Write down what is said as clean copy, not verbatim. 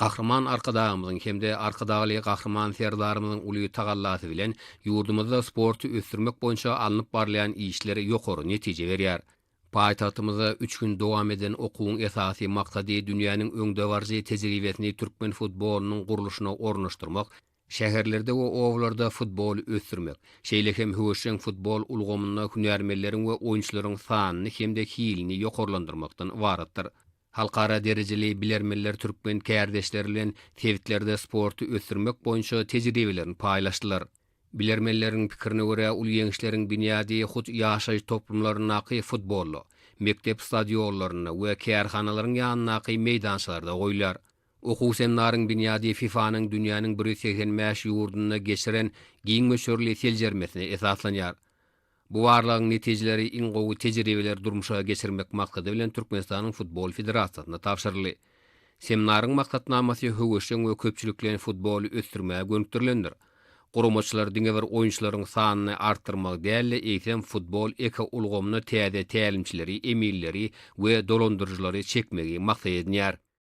Gahryman Arkadagymyzyň hem-de Arkadagly Gahryman Serdarymyzyň uly tagallasy bilen ýurdumyzda sporty ösdürmek boýunça alnyp barylýan işler ýokary netije berýär. Paýtagtymyzda üç gün dowam eden okuwyň esasy maksady dünýäniň öňdebaryjy tejribesini türkmen futbolynyň gurluşyna ornaşdyrmak, şäherlerde we obalarda futboly ösdürmek, şeýle hem höweşjeň futbol ulgamynda hünärmenleriň we oýunçylaryň sanyny hem-de hilini ýokarlandyrmakdan ybaratdyr. Halkara derejeli bilermenler türkmen kärdeşleri bilen sebitlerde sporty ösdürmek boýunça tejribelerini paýlaşdylar. Bilermenleriň pikirine görä, uly ýeňişleriň binýady hut ýaşaýyş toplumlaryndaky futbolda, mekdep stadionlarynda we kärhanalaryň ýanyndaky meýdançalarda goýulýar. Okuw seminaryň binýady FIFA-nyň dünýäniň 185 ýurdunda geçiren giň möçberli seljermesine esaslanýar. Bu barlagyň netijeleri iň gowy tejribeleri durmuşa geçirmek maksady bilen Türkmenistanyň Futbol federasiýasyna tabşyryldy. Seminaryň maksatnamasy höweşjeň we köpçülikleýin futboly ösdürmäge gönükdirilendir. Guramaçylar diňe bir oýunçylaryň sanyny artdyrmagy däl-de, eýsem futbol ekoulgamyna täze tälimçileri, eminleri we dolandyryjylary çekmegi maksat edinýär.